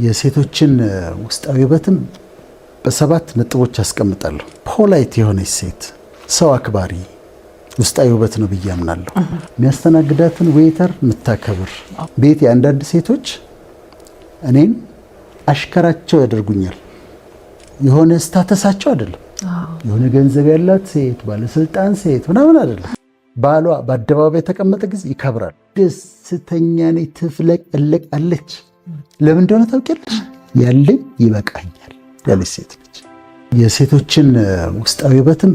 የሴቶችን ውስጣዊ ውበትም በሰባት ነጥቦች አስቀምጣለሁ። Polite የሆነች ሴት፣ ሰው አክባሪ ውስጣዊ ውበት ነው ብዬ አምናለሁ። የሚያስተናግዳትን waiter የምታከብር። ቤት የአንዳንድ ሴቶች እኔን አሽከራቸው ያደርጉኛል። የሆነ status ኣቸው አይደለም፣ የሆነ ገንዘብ ያላት ሴት፣ ባለስልጣን ሴት ምናምን አይደለም። ባሏ በአደባባይ የተቀመጠ ጊዜ ይከብራል። ደስተኛ ነኝ፣ ትፍለቀለቃለች። ለምን እንደሆነ ታውቂያለሽ? ያለኝ ይበቃኛል ያለች ሴት ነች። የሴቶችን ውስጣዊ ውበትም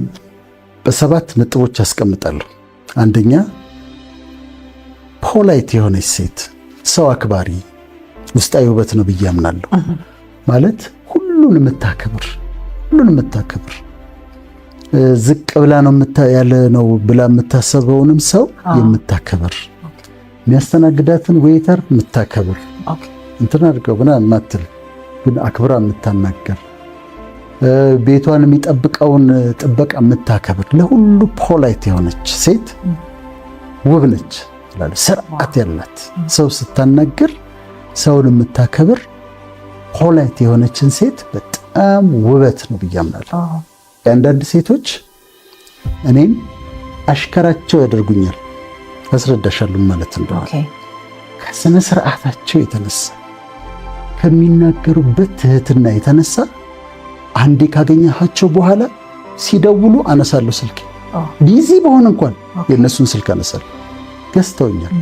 በሰባት ነጥቦች አስቀምጣለሁ። አንደኛ፣ polite የሆነች ሴት፣ ሰው አክባሪ ውስጣዊ ውበት ነው ብዬ አምናለሁ። ማለት ሁሉን የምታከብር፣ ዝቅ ብላ ነው ያለ ነው ብላ የምታሰበውንም ሰው የምታከብር፣ የሚያስተናግዳትን waiter የምታከብር፣ እንትን አድርገው ምናምን የማትል ግን አክብራ የምታናገር፣ ቤቷን የሚጠብቀውን ጥበቃ የምታከብር፣ ለሁሉ polite የሆነች ሴት ውብ ነች እላለሁ። ስርዓት ያላት፣ ሰው ስታናግር ሰውን የምታከብር፣ polite የሆነችን ሴት በጣም ውበት ነው ብዬ አምናለሁ። አንዳንድ ሴቶች እኔን አሽከራቸው ያደርጉኛል። አስረዳሻለሁ ማለት እንደሆነ። ከስነ ስርዓታቸው የተነሳ፣ ከሚናገሩበት ትህትና የተነሳ አንዴ ካገኘኋቸው በኋላ ሲደውሉ አነሳለሁ ስልክ። Busy ብሆን እንኳን የእነሱን ስልክ አነሳለሁ። ገዝተውኛል።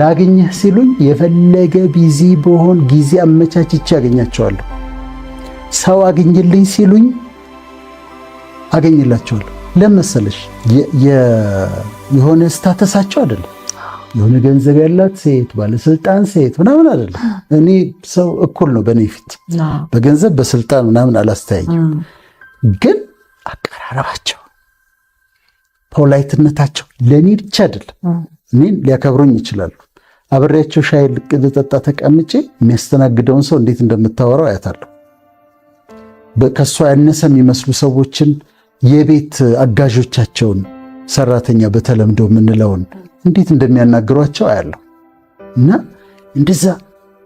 ላግኝህ ሲሉኝ የፈለገ busy ብሆን ጊዜ አመቻችቼ አገኛቸዋለሁ። ሰው አግኝልኝ ሲሉኝ አገኝላቸዋለሁ። ለመሰለሽ የሆነ status ኣቸው አይደለም፣ የሆነ ገንዘብ ያላት ሴት፣ ባለስልጣን ሴት ምናምን አይደለም። እኔ ሰው እኩል ነው በእኔ ፊት፣ በገንዘብ በስልጣን ምናምን አላስተያየም። ግን አቀራረባቸው፣ polite ነታቸው ለእኔ ብቻ አይደለም፣ እኔን ሊያከብሩኝ ይችላሉ። አብሬያቸው ሻይ ልጠጣ ተቀምጬ የሚያስተናግደውን ሰው እንዴት እንደምታወራው አያታለሁ። ከእሷ ያነሰ የሚመስሉ ሰዎችን፣ የቤት አጋዦቻቸውን፣ ሰራተኛ በተለምዶ የምንለውን እንዴት እንደሚያናግሯቸው አያለሁ። እና እንደዛ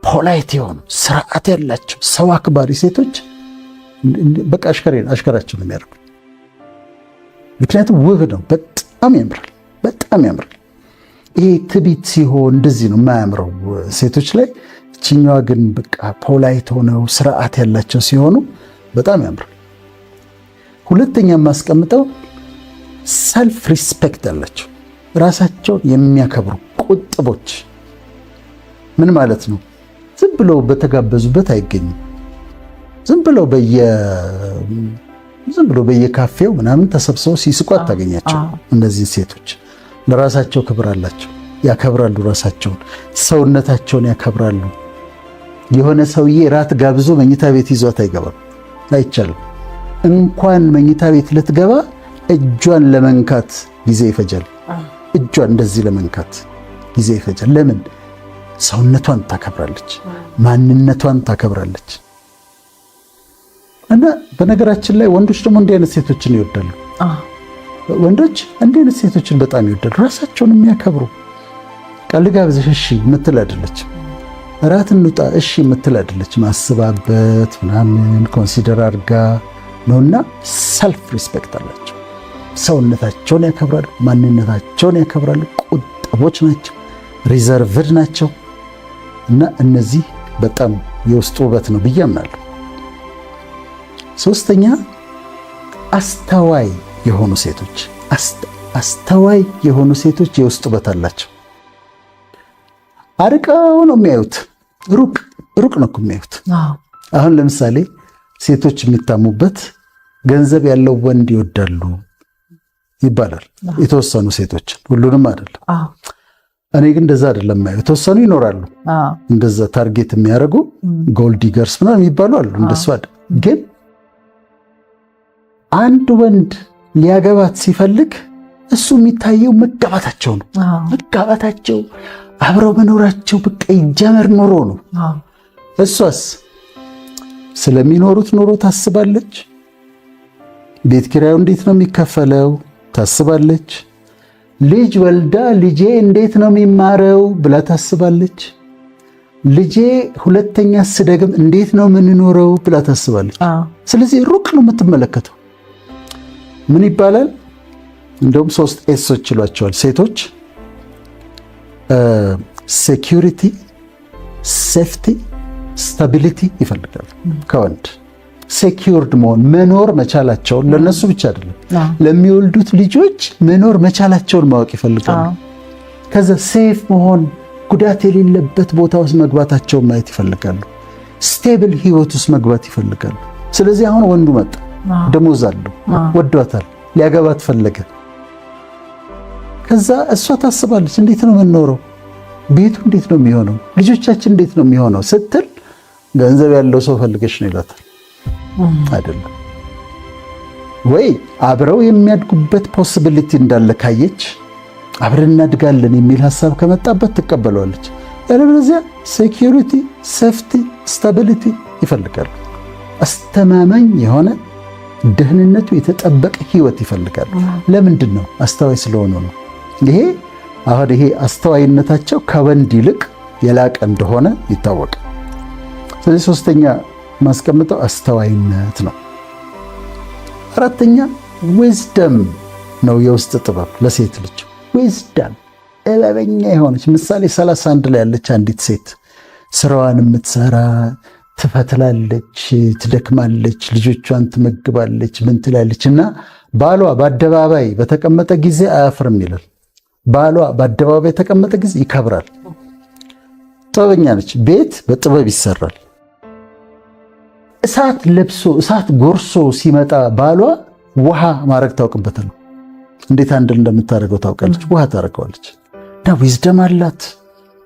polite የሆኑ፣ ስርዓት ያላቸው፣ ሰው አክባሪ ሴቶች በቃ አሽከራቸው ነው የሚያደርጉት። ምክንያቱም ውብ ነው፣ በጣም ያምራል፣ በጣም ያምራል። ይሄ ትቢት ሲሆን እንደዚህ ነው የማያምረው ሴቶች ላይ። እችኛዋ ግን በቃ polite ሆነው ስርዓት ያላቸው ሲሆኑ በጣም ያምራል። ሁለተኛ የማስቀምጠው self respect ያላቸው፣ ራሳቸውን የሚያከብሩ፣ ቁጥቦች። ምን ማለት ነው? ዝም ብለው በተጋበዙበት አይገኙም። ዝም ብሎ በየካፌው ምናምን ተሰብስበው ሲስቁ አታገኛቸው። እነዚህን ሴቶች ለራሳቸው ክብር አላቸው፣ ያከብራሉ። ራሳቸውን፣ ሰውነታቸውን ያከብራሉ። የሆነ ሰውዬ ራት ጋብዞ መኝታ ቤት ይዟት አይገባም፣ አይቻልም። እንኳን መኝታ ቤት ልትገባ እጇን ለመንካት ጊዜ ይፈጃል። እጇን እንደዚህ ለመንካት ጊዜ ይፈጃል። ለምን? ሰውነቷን ታከብራለች፣ ማንነቷን ታከብራለች። እና በነገራችን ላይ ወንዶች ደግሞ እንዲህ አይነት ሴቶችን ይወዳሉ። ወንዶች እንዲህ አይነት ሴቶችን በጣም ይወዳሉ። ራሳቸውን የሚያከብሩ፣ ቀልድ ጋብዘሽ እሺ የምትል አይደለች። እራት እንውጣ እሺ የምትል አይደለች። ማስባበት ምናምን consider አድርጋ ነውና self respect አላቸው። ሰውነታቸውን ያከብራሉ፣ ማንነታቸውን ያከብራሉ። ቁጥቦች ናቸው፣ reserved ናቸው። እና እነዚህ በጣም የውስጥ ውበት ነው ብዬ አምናለሁ። ሶስተኛ፣ አስተዋይ የሆኑ ሴቶች። አስተዋይ የሆኑ ሴቶች የውስጥ ውበት አላቸው። አርቀው ነው የሚያዩት። ሩቅ ሩቅ ነው የሚያዩት። አሁን ለምሳሌ ሴቶች የሚታሙበት ገንዘብ ያለው ወንድ ይወዳሉ ይባላል። የተወሰኑ ሴቶችን፣ ሁሉንም አይደለም። እኔ ግን እንደዛ አይደለም የማየው። የተወሰኑ ይኖራሉ እንደዛ target የሚያደርጉ፣ gold diggers ምናምን የሚባሉ አሉ። እንደሱ አይደል። ግን አንድ ወንድ ሊያገባት ሲፈልግ እሱ የሚታየው መጋባታቸው ነው። መጋባታቸው፣ አብረው መኖራቸው፣ በቃ ይጀመር ኑሮ ነው። እሷስ ስለሚኖሩት ኑሮ ታስባለች። ቤት ኪራዩ እንዴት ነው የሚከፈለው ታስባለች። ልጅ ወልዳ ልጄ እንዴት ነው የሚማረው ብላ ታስባለች። ልጄ ሁለተኛ ስደግም እንዴት ነው የምንኖረው ብላ ታስባለች። ስለዚህ ሩቅ ነው የምትመለከተው። ምን ይባላል? እንደውም ሶስት S ኦች ይሏቸዋል ሴቶች፦ security፣ safety፣ stability ይፈልጋሉ ከወንድ። Secured መሆን፣ መኖር መቻላቸውን፣ ለነሱ ብቻ አይደለም፣ ለሚወልዱት ልጆች መኖር መቻላቸውን ማወቅ ይፈልጋሉ። ከዛ safe መሆን፣ ጉዳት የሌለበት ቦታ ውስጥ መግባታቸውን ማየት ይፈልጋሉ። Stable ህይወት ውስጥ መግባት ይፈልጋሉ። ስለዚህ አሁን ወንዱ መጣ፣ ደሞዝ አለው፣ ወዷታል፣ ሊያገባት ፈለገ። ከዛ እሷ ታስባለች፣ እንዴት ነው የምንኖረው? ቤቱ እንዴት ነው የሚሆነው? ልጆቻችን እንዴት ነው የሚሆነው ስትል ገንዘብ ያለው ሰው ፈልገሽ ነው ይላታል። አይደለም ወይ? አብረው የሚያድጉበት possibility እንዳለ ካየች፣ አብረን እናድጋለን የሚል ሀሳብ ከመጣበት ትቀበለዋለች። ያለበለዚያ security፣ safety፣ stability ይፈልጋሉ። አስተማማኝ የሆነ፣ ደህንነቱ የተጠበቀ ህይወት ይፈልጋሉ። ለምንድን ነው? አስተዋይ ስለሆኑ ነው። ይሄ አሁን ይሄ አስተዋይነታቸው ከወንድ ይልቅ የላቀ እንደሆነ ይታወቃል። ስለዚህ ሶስተኛ ማስቀምጠው አስተዋይነት ነው። አራተኛ wisdom ነው፣ የውስጥ ጥበብ። ለሴት ልጅ wisdom፣ ጥበበኛ የሆነች፣ ምሳሌ 31 ላይ ያለች አንዲት ሴት፣ ስራዋን የምትሰራ፣ ትፈትላለች፣ ትደክማለች፣ ልጆቿን ትመግባለች፣ ምን ትላለች እና ባሏ በአደባባይ በተቀመጠ ጊዜ አያፍርም ይላል። ባሏ በአደባባይ የተቀመጠ ጊዜ ይከብራል። ጥበበኛ ነች። ቤት በጥበብ ይሰራል። እሳት ለብሶ፣ እሳት ጎርሶ ሲመጣ ባሏ ውሃ ማድረግ ታውቅበታል። እንዴት handle እንደምታደርገው ታውቃለች። ውሃ ታደርገዋለች። እና wisdom አላት።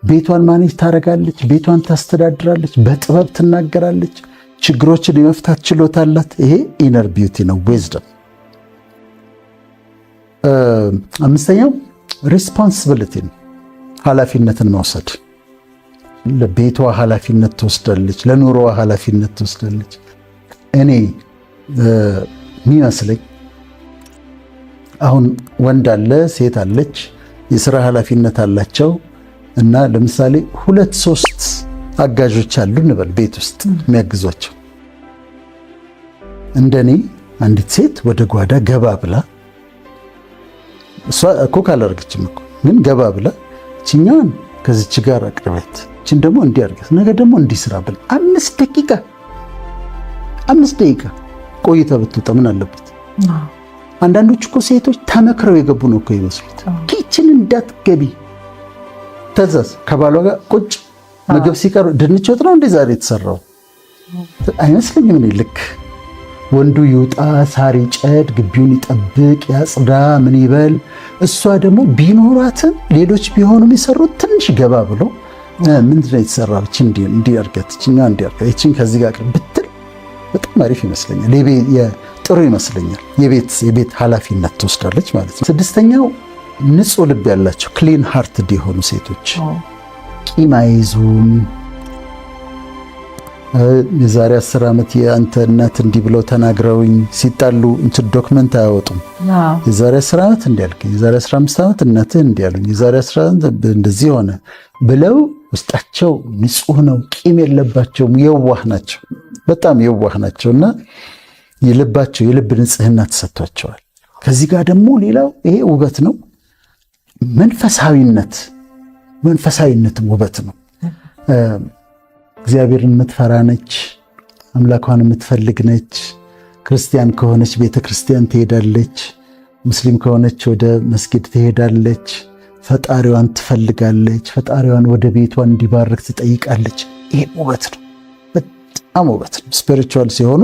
ቤቷን manage ታደርጋለች። ቤቷን ታስተዳድራለች። በጥበብ ትናገራለች። ችግሮችን የመፍታት ችሎታ አላት። ይሄ inner beauty ነው፣ wisdom። አምስተኛው responsibility ነው፣ ኃላፊነትን መውሰድ። ለቤቷ ኃላፊነት ትወስዳለች፣ ለኑሮዋ ኃላፊነት ትወስዳለች። እኔ የሚመስለኝ አሁን ወንድ አለ፣ ሴት አለች፣ የስራ ኃላፊነት አላቸው እና ለምሳሌ ሁለት ሶስት አጋዦች አሉ እንበል፣ ቤት ውስጥ የሚያግዟቸው። እንደኔ አንዲት ሴት ወደ ጓዳ ገባ ብላ፣ እሷ cook አላደረገችም እኮ፣ ግን ገባ ብላ ችኛዋን ከዚች ጋር አቅርቤት፣ ችን ደግሞ እንዲህ አድርገት፣ ነገ ደግሞ እንዲህ ስራ ብል 5 ደቂቃ 5 ደቂቃ ቆይታ ብትወጣ ምን አለበት? አንዳንዶች እኮ ሴቶች ተመክረው የገቡ ነው እኮ ይመስሉት። Kitchen እንዳትገቢ ተዛዝ ከባሏ ጋር ቁጭ፣ ምግብ ሲቀርብ ድንች ወጥ ነው እንዴ ዛሬ የተሰራው? አይመስለኝም። እኔ ልክ ወንዱ ይውጣ፣ ሳር ይጨድ፣ ግቢውን ይጠብቅ፣ ያጽዳ፣ ምን ይበል። እሷ ደግሞ ቢኖራትም ሌሎች ቢሆኑም የሰሩት ትንሽ ገባ ብሎ ምንድን ነው የተሰራው? እቺ እንዲህ አድርገት፣ እቺኛ እንዲህ አድርገት፣ እቺን ከዚህ ጋር ብትል በጣም አሪፍ ይመስለኛል። ጥሩ ይመስለኛል። የቤት ኃላፊነት ትወስዳለች ማለት ነው። ስድስተኛው ንጹህ ልብ ያላቸው፣ clean hearted የሆኑ ሴቶች ቂም አይዙም። የዛሬ 10 ዓመት የአንተ እናት እንዲህ ብለው ተናግረውኝ ሲጣሉ እንትን document አያወጡም። የዛሬ 10 ዓመት እንዲህ አልከኝ፣ የዛሬ 15 ዓመት እናትህ እንዲህ አሉኝ፣ የዛሬ 10 ዓመት እንደዚህ ሆነ ብለው፣ ውስጣቸው ንጹህ ነው፣ ቂም የለባቸውም፣ የዋህ ናቸው፣ በጣም የዋህ ናቸው እና የልባቸው የልብ ንጽህና ተሰጥቷቸዋል። ከዚህ ጋር ደግሞ ሌላው ይሄ ውበት ነው። መንፈሳዊነት፣ መንፈሳዊነትም ውበት ነው። እግዚአብሔርን የምትፈራ ነች። አምላኳን የምትፈልግ ነች። ክርስቲያን ከሆነች ቤተ ክርስቲያን ትሄዳለች። ሙስሊም ከሆነች ወደ መስጊድ ትሄዳለች። ፈጣሪዋን ትፈልጋለች። ፈጣሪዋን ወደ ቤቷ እንዲባርክ ትጠይቃለች። ይሄ ውበት ነው፣ በጣም ውበት ነው። Spiritual ሲሆኑ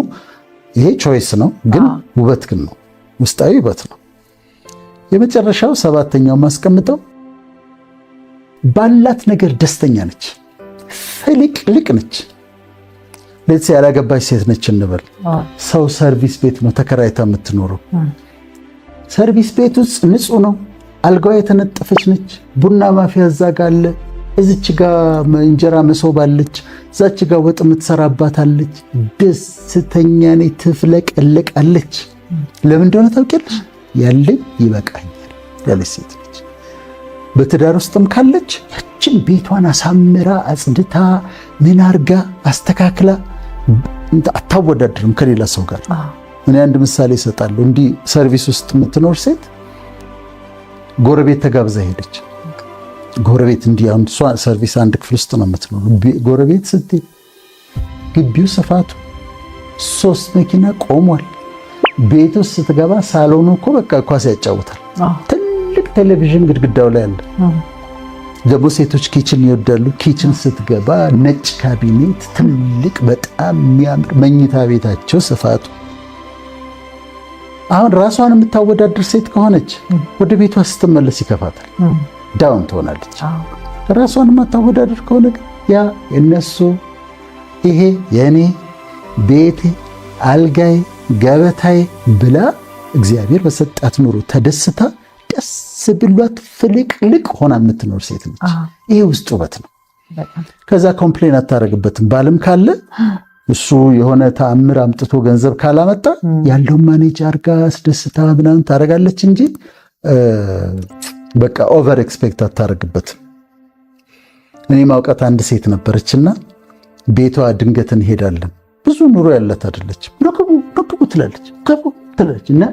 ይሄ choice ነው፣ ግን ውበት ግን ነው፣ ውስጣዊ ውበት ነው። የመጨረሻው ሰባተኛው ማስቀምጠው ባላት ነገር ደስተኛ ነች፣ ፍልቅልቅ ነች። Let's say ያላገባች ሴት ነች እንበል። ሰው service ቤት ነው ተከራይታ የምትኖረው። Service ቤት ውስጥ ንጹህ ነው። አልጋዋ የተነጠፈች ነች። ቡና ማፍያ እዛ ጋ አለ። እዚች ጋ እንጀራ መሶብ አለች። እዛች ጋ ወጥ የምትሰራባት አለች። ደስተኛ ነች፣ ትፍለቀለቃለች። ለምን እንደሆነ ታውቂያለሽ? ያለኝ ይበቃኛል ያለች ሴት ነች። በትዳር ውስጥም ካለች ያችን ቤቷን አሳምራ፣ አጽድታ፣ ምን አርጋ፣ አስተካክላ አታወዳድርም ከሌላ ሰው ጋር። እኔ አንድ ምሳሌ እሰጣለሁ። እንዲህ service ውስጥ የምትኖር ሴት ጎረቤት ተጋብዛ ሄደች። ጎረቤት እንዲህ አሁን እሷ service አንድ ክፍል ውስጥ ነው የምትኖረው። ጎረቤት ስትሄድ ግቢው ስፋቱ 3 መኪና ቆሟል። ቤት ውስጥ ስትገባ ሳሎኑ እኮ በቃ ኳስ ያጫውታል። ትልቅ ቴሌቪዥን ግድግዳው ላይ አለ። ደግሞ ሴቶች kitchen ይወዳሉ። Kitchen ስትገባ ነጭ ካቢኔት፣ ትልቅ በጣም የሚያምር መኝታ ቤታቸው ስፋቱ። አሁን ራሷን የምታወዳድር ሴት ከሆነች ወደ ቤቷ ስትመለስ ይከፋታል፣ down ትሆናለች። ራሷን የማታወዳድር ከሆነ ግን ያ የነሱ ይሄ የኔ ቤቴ፣ አልጋዬ፣ ገበታዬ ብላ እግዚአብሔር በሰጣት ኑሮ ተደስታ ደስ ብሏት ፍልቅልቅ ሆና የምትኖር ሴት ነች። ይሄ ውስጥ ውበት ነው። ከዛ complain አታደርግበትም። ባልም ካለ እሱ የሆነ ተአምር አምጥቶ ገንዘብ ካላመጣ ያለውን manage አርጋ አስደስታ ምናምን ታደርጋለች እንጂ በቃ over expect አታደርግበትም። እኔ ማውቃት አንድ ሴት ነበረችና ቤቷ ድንገት እንሄዳለን። ብዙ ኑሮ ያላት አይደለችም። ግቡ ግቡ ትላለች፣ ግቡ ትላለች እና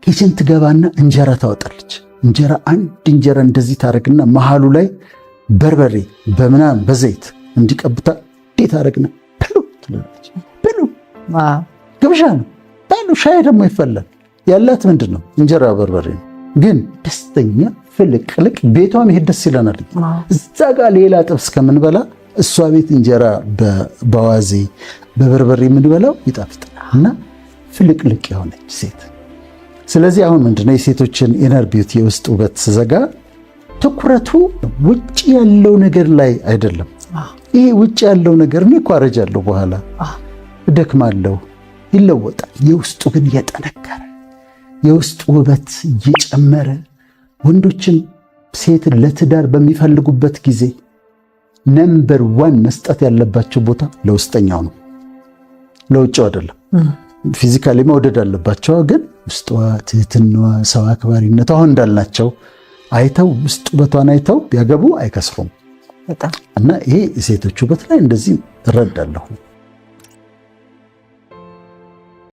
kitchen ትገባና እንጀራ ታወጣለች። እንጀራ አንድ እንጀራ እንደዚህ ታደርግና መሃሉ ላይ በርበሬ በምናምን በዘይት እንዲቀብታ እንዴት ታደርግና ብሉ ትላለች። ብሉ ግብዣ ነው፣ በሉ ሻይ ደግሞ ይፈላል። ያላት ምንድን ነው? እንጀራ በርበሬ ነው። ግን ደስተኛ ፍልቅልቅ ቤቷ መሄድ ደስ ይለናል። እዛ ጋር ሌላ ጥብስ ከምንበላ እሷ ቤት እንጀራ በዋዜ በበርበሬ የምንበላው ይጣፍጣል። እና ፍልቅልቅ የሆነች ሴት። ስለዚህ አሁን ምንድነው የሴቶችን inner beauty የውስጥ ውበት ስዘጋ ትኩረቱ ውጭ ያለው ነገር ላይ አይደለም። ይሄ ውጭ ያለው ነገር እኔ እኮ አረጃለሁ፣ በኋላ እደክማለሁ፣ ይለወጣል። የውስጡ ግን እየጠነከረ የውስጥ ውበት እየጨመረ ወንዶችም ሴትን ለትዳር በሚፈልጉበት ጊዜ number one መስጠት ያለባቸው ቦታ ለውስጠኛው ነው፣ ለውጭው አይደለም። Physically መውደድ አለባቸው፣ ግን ውስጧ ትህትናዋ፣ ሰው አክባሪነቷ አሁን እንዳልናቸው አይተው ውስጥ ውበቷን አይተው ቢያገቡ አይከስሩም። እና ይሄ የሴቶች ውበት ላይ እንደዚህ እረዳለሁ።